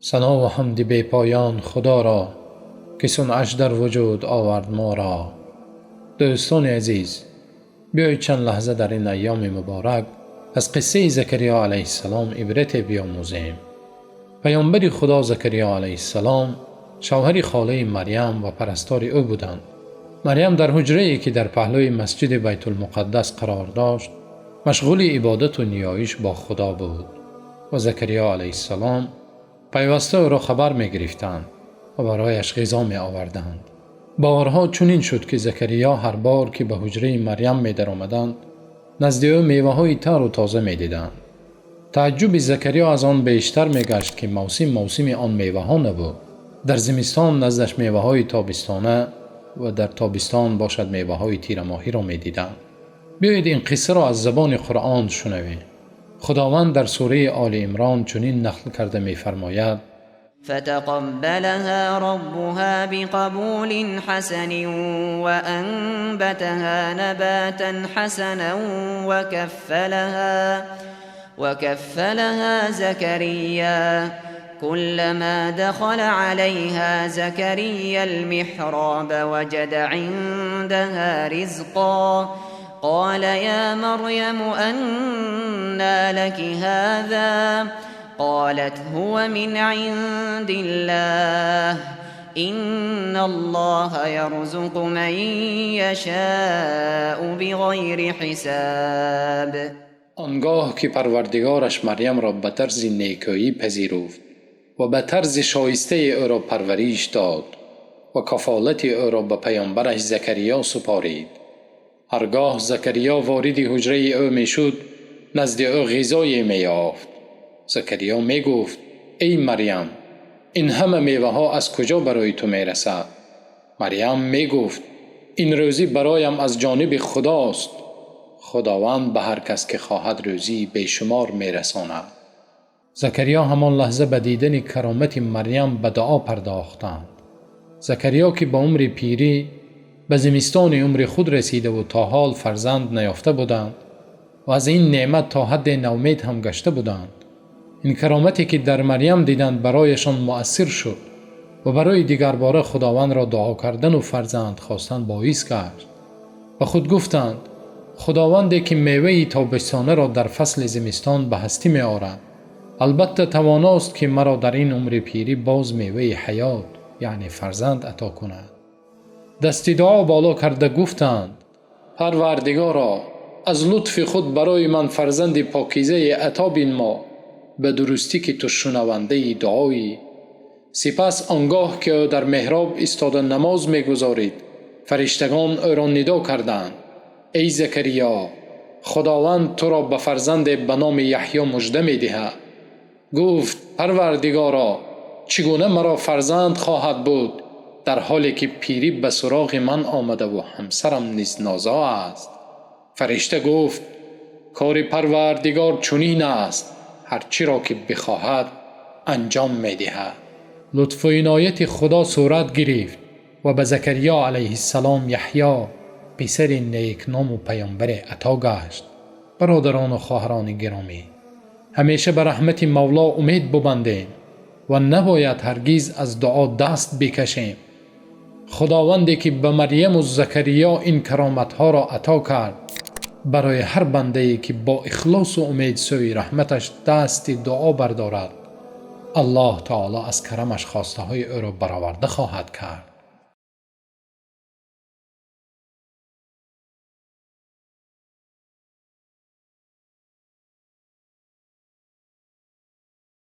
Сано ва ҳамди бепоён Худоро, ки сунъаш дар вуҷуд овард моро. Дӯстони азиз, биёед чанд лаҳза дар ин айёми муборак аз қиссаи Закариё алайҳиссалом ибрате биомӯзем. Паёмбари Худо Закариё алайҳиссалом шавҳари холаи Марям ва парастори ӯ буданд. Марям дар ҳуҷрае, ки дар паҳлӯи масҷиди Байтулмуқаддас қарор дошт, машғули ибодат ва ниёиш бо Худо буд ва Закариё алайҳиссалом пайваста ӯро хабар мегирифтанд ва барояш ғизо меоварданд. Борҳо чунин шуд, ки Закариё ҳар бор ки ба ҳуҷраи Марям медаромаданд, назди ӯ меваҳои тару тоза медиданд. Тааҷҷуби Закариё аз он бештар мегашт, ки мавсим мавсими он меваҳо набуд. Дар зимистон наздаш меваҳои тобистона ва дар тобистон бошад меваҳои тирамоҳиро медиданд. Биёед, ин қиссаро аз забони Қуръон шунавем. Худованд дар сураи Оли Имрон чунин нақл карда мефармояд: فتقبلها ربها بقبول حسن وأنبتها نباتا حسنا وكفلها زكريا. كلما دخل عليها زكريا المحراب وجد عندها رزقا. قال: يا مريم، أنى لك هذا؟ قالت: هو من عند الله، إن الله يرزق من يشاء بغير حساب. Он гоҳ ки Парвардигораш Марьямро ба тарзи некӯӣ пазируфт ва ба тарзи шоистае ӯро парвариш дод ва кафолати ӯро ба паёмбараш Закариё супорид. Ҳар гоҳ Закариё вориди ҳуҷраи ӯ мешуд, назди ӯ ғизое меёфт. Закариё мегуфт: «Эй Марьям, ин ҳама меваҳо аз куҷо барои ту мерасад?» Марьям мегуфт: «Ин рӯзӣ бароям аз ҷониби Худост. Худованд ба ҳар кас ки хоҳад, рӯзии бешумор мерасонад». Закариё ҳамон лаҳза ба дидани каромати Марьям ба дуо пардохтанд. Закариё, ки ба умри пирӣ, ба зимистони умри худ расидаву то ҳол фарзанд наёфта буданд ва аз ин неъмат то ҳадде ноумед ҳам гашта буданд, ин каромате, ки дар Марьям диданд, барояшон муассир шуд ва барои дигарбора Худовандро дуо кардану фарзанд хостан боис гашт. Ба худ гуфтанд: «Худованде, ки меваи тобистонаро дар фасли зимистон ба ҳастӣ меорад, албатта тавоност, ки маро дар ин умри пирӣ боз меваи ҳаёт, яъне фарзанд, ато кунад». Дасти дуо боло карда гуфтанд: «Парвардигоро, аз лутфи худ барои ман фарзанди покизае ато бинмо, ба дурустӣ ки ту шунавандаи дуоӣ». Сипас он гоҳ ки ӯ дар меҳроб истода намоз мегузорид, фариштагон ӯро нидо карданд: «Эй Закариё, Худованд туро ба фарзанде ба номи Яҳё мужда медиҳад». Гуфт: «Парвардигоро, чӣ гуна маро фарзанд хоҳад буд, дар ҳоле ки пирӣ ба суроғи ман омадаву ҳамсарам низ нозо аст?» Фаришта гуфт: «Кори Парвардигор чунин аст: ҳар чиро ки бихоҳад, анҷом медиҳад». Лутфу инояти Худо сурат гирифт ва ба Закариё алайҳиссалом Яҳё, писари некному паёмбаре, ато гашт. Бародарону хоҳарони гиромӣ, ҳамеша ба раҳмати Мавло умед бубандем ва набояд ҳаргиз аз дуо даст бикашем. Худованде, ки ба Марьяму Закариё ин кароматҳоро ато кард, барои ҳар бандае, ки бо ихлосу умед сӯи раҳматаш дасти дуо бардорад, Аллоҳ таоло аз карамаш хостаҳои ӯро бароварда хоҳад кард.